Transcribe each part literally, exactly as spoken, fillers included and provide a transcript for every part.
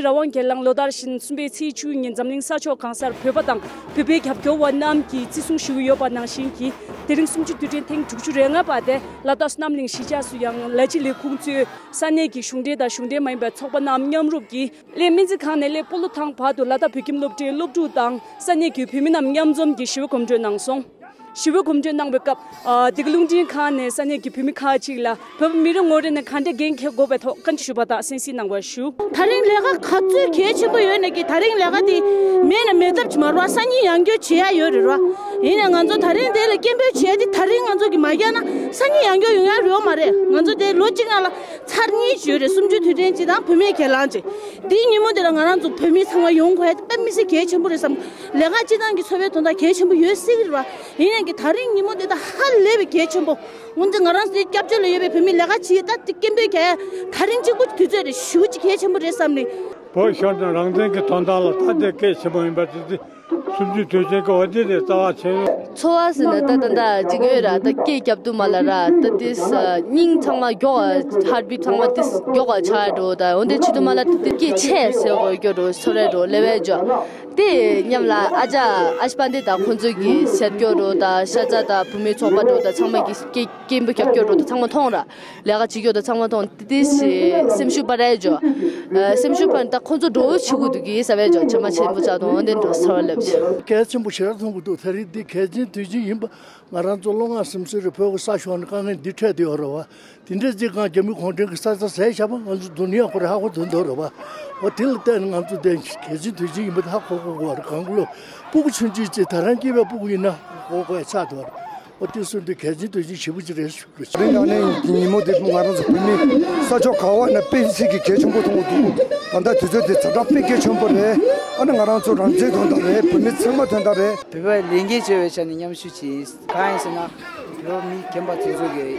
རང་དབང་སྒེར་ལངས་ལོ་ལྟར་བཞིན་གསུམ་པའི་ཚེས་བཅུ་ཉིན་འཛམ་གླིང་ས་ཕྱོགས་གང་སར་བོད་པ་དང་བོད་པའི་རྒྱབ་སྐྱོར་བ་རྣམས་ཀྱིས་བརྩི་སྲུང་ཞུ་གི་ཡོད་པ་ནང་བཞིན་གྱི། དེ་རིང་གསུམ་བཅུའི་དུས་དྲན་ཐེངས་དྲུག་ཅུ་རེ་ལྔ་པ་དེ་ལ་དྭགས་བསོད་ནམས་གླིང་གཞིས་ཆགས་སུ་ཡང་ལ་ཕྱི་ལས་ཁུངས་གཙོས་ས་གནས་ཀྱི་གཞུང་འབྲེལ་དང་གཞུང་འབྲེལ་མ་ཡིན་པའི་ཚོགས་པ་རྣམས་མཉམ་རུབ་ཀྱིས། གླེ་སྨན་རྩིས་ཁང་ནས་གླེ་སྤོ་ལོ་ཐང་བར་དུ་ལ་དྭགས་བོད་ཁྱིམ་སློབ་གྲྭའི་སློབ་ཕྲུག་དང་ས་གནས་ཀྱི་བོད་མི་རྣམས་མཉམ་འཛོམས་ཀྱིས་ཞི་བའི་གོམ་བགྲོད་གནང་སོང་། ཞི་བའི་གོམ་བགྲོད་གནང་བའི་སྐབས། ཨ། འདི་ག་རླུང་འཕྲིན་ཁང་ནས་ས་གནས་ཀྱི་བོད་མི་ཁག་ཅིག་ལ་བོད་པ་མི་རེ་ངོ་རེ་ནས་ག་འདྲ་འགན་འཁྱེར་དགོས་པའི་ཐོག་བཀའ་འདྲི་ཞུས་པ་དག་གསན་གཟིགས་གནང་བར་ཞུ། ད་རིང་ལས་ཀ་ག་ཚོད་གལ་ཆེན་པོ་ཡོད་ནས་ཀྱི། ད་རིང་ལས་ཀ་དེ་མེད་ན་མེད་ཐབས་ཀྱི་མ་རེད་བ། སང་ཉིན་ཡང་བསྐྱར་བྱེད་ཡ་ཡོད་རེད་བ། ཡིན་ནའི་ང་ཚོ་ད་རིང་དེ་ལ་སྐད་འབོད་བྱས་ཏེ་ད་རིང་ང་ཚོ་གི་མ་རྒྱག་ན་སང་ཉིན་ཡང་བསྐྱར་ཡོང་ཡ་ཡོད་མ་རེད། ང་ཚོ་དེ་ལོ་གཅིག་ནང་ལ་ཚར་གཉིས་ཡོད་རེད། གསུམ་བཅུའི་དུས་དྲན་གཅིག་དང་བུད་མེད་གྱེན་ལངས་གཅིག། འདིའི་ཉིན་མོ་འདི་ལ་ང་རང་ཚོ་བོད་མི་ཚང་མ་ཡོང་དགོས་ཡ་དེ་དཔེ་མི་སྲིད་གལ་ཆེན་པོ་རེད་བསམ། ལས་ཀ་སྤྱི་བཏང་གི་འཚོ་བའི་དོན་དག་གལ་ཆེན་པོ་ཡོད་སྲིད་ཀྱི་རེད་བ། ཡིན་ནའི་ཀྱི་ད་རིང་ཉིན་མོ་འདི་ད་ཧ་ལས་པའི་གལ་ཆེན་པོ། འོན་ཏེ་ང་རང་ཚོའི་སྐྱབས་བཅོལ་ལ་ཡོད་པའི་བོད་མི་ལས་ཀ་བྱེད་ཡས་ད་དེ་སྐད་འབོད་རྒྱག་ཡ་ད་རིང་གཅིག་པུ་དུས་ཚོད་རེད། ཞེ་པོ་ཅིག་གལ་ཆེན་པོ་རེད་བསམ་ནས། བོད་ཤོར་དང་རང་བཙན་གྱི་དོན་དག་ལ་ད་དེ་གལ་ཆེན་པོ་ཡིན་པ་དེ་དེ་གསུམ་བཅུའི་དུས་ཆེན་གྱི་འོ་དེ་རེད། རྩ་བ་ཆེ། ཚོར་བ་ཟེར་ན་ད་ད་ད་ཅིག་ཡོད་ར། ད་སྐད་རྒྱབ་དུས་མ་ལ་ར་ད་དེ་སྙིང་ཚང་མ་མགྱོགས། ཧར་བིཊ་ཚང་མ་དེ་མགྱོགས་ཆགས་འགྲོ། ད་འོ་དེ་བྱེད་དུས་མ་ལ་དེ་སྐད་ཆེ་ཟེར་དགོས་རྒྱུ་འགྲོ་ཚོར་རེ་འགྲོ་ལེ་བས་འཇོག་དེ་མཉམ་ལ་ཨ་ཅག་ཨ་ཤི་པན་དེ་དང་ཁོང་ཚོ་གི་ཟེར་སྐྱོ་རོ་དང་ཤ་ཚ་དང་བུད་མེད་ཚོགས་པ་རོ་དང་ཚང་མ་གི་སྐད་སྐད་འབོད་རྒྱབ་སྐྱོ་རོ་དང་ཚང་མ་མཐོང་ར། ལས་ཀ་བྱེད་སྐྱོ་དང་ཚང་མ་མཐོང་དེ་དེ་སེམས་ཤུགས་སྤར་ར་ཡ་འཇོ། སེམས་ཤུགས་སྤར་ད་ཁོང་ཚོ་འགྲོ་བོ་བྱེད་དགོས་འདུག་གི་ས་བས་འཇོ་བྱེ་མ་ཆེན་པོ་ཆགས་དང་འོན་ཏེ་འགྲོ་ས་བ་ལབ་ཆེ། གལ་ཆེན་པོ་ཞེ་དྲག་མཐོང་གི་འདུག་ད་རེས་འདི་གལ་ཆེན་དུས་ཆེན་ཡིན་པ། ང་རང་ཚོ་བློ་ངག་སེམས་གསོའི་རེ་བོད་ཀྱི་ས་ཕྱོགས་ནས་དཀའ་ངལ་འདི་འཕྲད་དེ་ཡོད་རེད་བ། དེ་འདྲའི་རྩིས་ཁང་རྒྱ་མི་གུང་ཁྲན་གྱི་ས་ཆ་ཟས་བཞག་པ་ང་ཚོ་སྡུག་བསྔལ་ཁོ་རེ་ཧ་གོ་དོན་དོ་རེད་བ། འོ་དེ་ལ་བལྟས་ནས་ང་ཚོ་དེ་གལ་ཆེན་དོན་ཆེན་ཡིན་པ་དེ་ཧ་གོ་གོ་གོ་བ་རེད། གང་གི་ལོ་སྤུ་གུ་ཆུང་ཆུང་ཅིག་ད་རང་སྐྱེས་པའི་སྤུ་གུ་ཡིན་ན་གོ་གོ་ཡ་ཆགས་འདུག་བ་རེད། འོ་དེ་སོང་དུས་གལ་ཆེན་དོན་ཆེན་ཞེ་པོ་ཅིག་རེད་ཞུ་དགོས། དེ་ནང་ནས་ཉིན་མོ་དེ་ང་རང་ཚོ་བོད་མི་ས་ཕྱོགས་ག་བ་ན་དཔེ་ཚིག་གི་གལ་ཆེན་པོ་མཐོང་གི་འདུག་ད་ལྟ་དུས་ཚོད་དེ་ཛ་དྲག་དཔེ་གལ་ཆེན་པོ་རེད། ཨ་ནི་ང་རང་ཚོ་རང་བཙན་དོན་དག་རེད། བོད་མི་ཚང་མ་དོན་དག་རེད། བོད་པའི་ལས་འགན་བྱེད་པའི་ཆ་ནས་མཉམ་ཞུགས་བྱས། གང་ཡིན་ཟེར་ན། བོད་མི་རྒན་པ་དེ་ཚོ་གི་ཡ་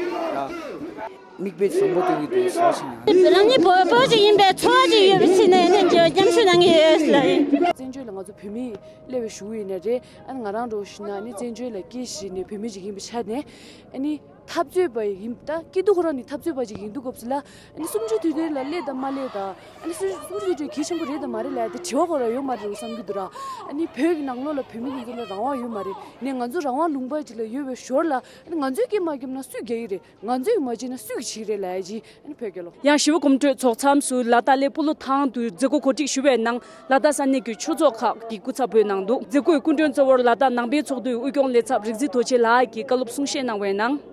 མིག་དཔེ་བཟང་པོ་སྟོན་གྱི་འདུག་ཟེར་བ་ཞིག་ཡིན། རང་ཉིད་བོད་བོད་ཅིག་ཡིན་པའི་ཚོར་བ་ཅིག་ཡོད་པའི་ཕྱིར་ནས་ནི་མཉམ་ཞུགས་གནང་གི་ཡོད་ལ་ཡིན། བཙན་བྱོལ་ལ་ང་ཚོ་བོད་མི་སླེབས་པའི་གཞུག་ཡིན་ནའི་རེད། ཨ་ནི་ང་རང་འགྲོ་བཞིན་ན་ནི་བཙན་བྱོལ་ལ་སྐྱེས་བཞིན་ནས་བོད་མི་ཅིག་ཡིན་པའི་ཆ་ནས་ཨ་ནི་འཐབ་རྩོད་པ་ཡིན་ད་སྐྱིད་སྡུག་ཁོ་རང་ནི་འཐབ་རྩོད་པ་ཅིག་ཡིན་དུས་སྐབས་སུ་ལ་ཨ་ནི་གསུམ་བཅུའི་དུས་དྲན་ལ་སླེབས་དང་མ་སླེབས་དང་ཨ་ནི་གསུམ་བཅུའི་དུས་དྲན་གལ་ཆེན་པོ་རེད་དང་མ་རེད་ལབ་ཡ་དེ་དྲི་བ་ཁོ་རང་ཡོད་མ་རེད་བསམ་གྱི་འདུག་ར། ཨ་ནི་བོད་ཀྱི་ནང་ལོགས་ལ་བོད་མི་དེ་ཚོ་ལ་རང་དབང་ཡོད་མ་རེད། ནས་ང་ཚོ་རང་དབང་ལུང་པ་ཅིག་ལ་ཡོད་པའི་ཞོར་ལ་ཨ་ནི་ང་ཚོས་སྐད་མ་བརྒྱབ་ན་སུས་རྒྱག་གི་རེད། ང་ཚོས་མ་བྱས་ན་སུས་ཀྱིས་བྱེད་ཀྱི་རེད་ལབ་ཡ་ཅིག་ཨ་ནི་བོད་རྒྱལ་ལོ། ཡང་ཞི་བ་གོམ་བགྲོད་ཚོགས་མཚམས་སུ་ལ་དྭགས་གླེ་སྤོ་ལོ་ཐང་དུ་མཛད་སྒོ་གོ་སྒྲིག་ཞུ་བའི་ནང་ལ་དྭགས་ས་གནས་ཀྱི་ཆོས་ཚོགས་ཁག་གི་སྐུ་ཚབ་འབོད་གནང་འདུག་མཛད་སྒོའི་སྐུ་མགྲོན་གཙོ་བོར་ལ་དྭགས་ནང་པའི་ཚོགས་འདུའི་དབུས་སྐྱོང་ལས་ཚབ་རིག་འཛིན་རྡོ་རྗེ་ལགས་ཀྱིས་བཀའ་སློབ་གསུང་བཤད་གནང་བའི་ནང་།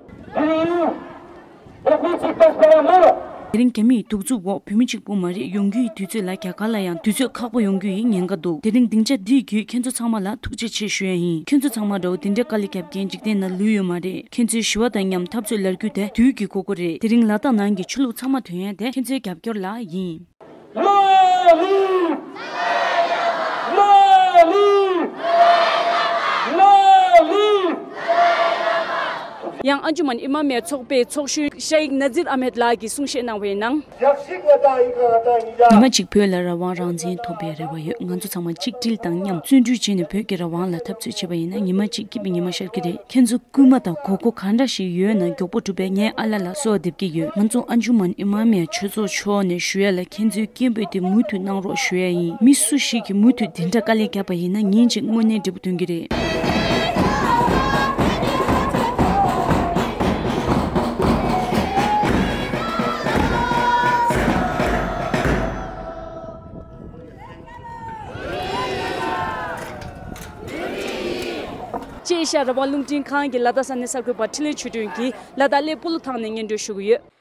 དེ་རིང་རྒྱ་མིའི་གདུག་རྩུབ་འོག་བོད་མི་གཅིག་པུ་མ་རེད། ཡོང་རྒྱུ་ཡི་དུས་ཚོད་ལ་རྒྱ་གར་ལ་ཡང་དུས་ཚོད་ཁག་པོ་ཡོང་རྒྱུ་ཡི་ཉེན་ཁ་འདུག་དེ་རིང་སྡིངས་ཆ་འདིའི་བརྒྱུད་ཁྱེད་ཚོ་ཚང་མ་ལ་ཐུགས་རྗེ་ཆེ་ཞུ་ཡ་ཡིན། ཁྱེད་ཚོ་ཚང་མ་འདྲ་བོ་དེ་འདྲའི་དཀའ་ལས་རྒྱབ་མཁན་འཇིག་རྟེན་ན་ལུས་ཡོད་མ་རེད། ཁྱེད་ཚོའི་ཞི་བ་དང་མཉམ་འཐབ་རྩོད་ལབ་རྒྱུ་དེ་དུས་ཀྱི་དགོས་མཁོ་རེད། དེ་རིང་ལ་དྭགས་ནང་གི་ཆོས་ལུགས་ཚང་མ་ཐོན་ཡ་དེ་ཁྱེད་ཚོའི་རྒྱབ་སྐྱོར་ལ་ཡིན། ལ་ལི། ལ་ལི། ལ་ལི། ཡང་ཨན་ཇུ་མན་ཨི་མ་མི་ཡ་ཚོགས་པའི་ཚོགས་གཞོན་ཤ་ཡིག་ན་ཛིར་ཨ་མེད་ལགས་ཀྱིས་གསུང་བཤད་གནང་བའི་ནང་། ཉི་མ་གཅིག་བོད་ལ་རང་དབང་རང་བཙན་ཐོབ་པའི་རེ་བ་ཡོད། ང་ཚོ་ཚང་མ་གཅིག་སྒྲིལ་དང་མཉམ་བརྩོན་འགྲུས་བྱས་ནས་བོད་ཀྱི་རང་དབང་ལ་འཐབ་རྩོད་བྱེད་པ་ཡིན་ན་ཉི་མ་གཅིག་སྐྱིད་པའི་ཉི་མ་ཤར་གྱི་རེད། ཁྱེད་ཚོ་སྐུལ་མ་དང་གོ་སྐབས་གང་འདྲ་ཞིག་ཡོད་ན་མགྱོགས་པོ་སྒྲུབ་པའི་ངའི་ཨ་ལ་ལ་གསོལ་བ་འདེབས་ཀྱི་ཡོད། ང་ཚོ་ཨན་ཇུ་མན་ཨི་མ་མི་ཡ་ཆོས་ཚོགས་ཕྱོགས་ནས་ཞུ་ཡ་ལ་ཁྱེད་ཚོའི་སྐད་འབོད་དེ་མུ་མཐུད་གནང་རོགས་ཞུ་ཡ་ཡིན། མི་སུ་ཞིག་གིས་མུ་མཐུད་དེ་འདྲ་དཀའ་ལས་བརྒྱབ་པ་ཡིན་ན་ཉིན་གཅིག་དངོས་གནས་འབྲས་བུ་ཐོན་གྱི་རེད། ཅེས་ཤ་ར་བ་རླུང་འཕྲིན་ཁང་གི་ལ་དྭགས་ས་གནས་གསར་འགོད་པ་འཕྲིན་ལས་ཆོས་སྒྲོན་གྱིས་ལ་དྭགས་གླེ་སྤོ་ལོ་ཐང་ནས་སྙན་སྒྲོན་ཞུ་གི་ཡོད།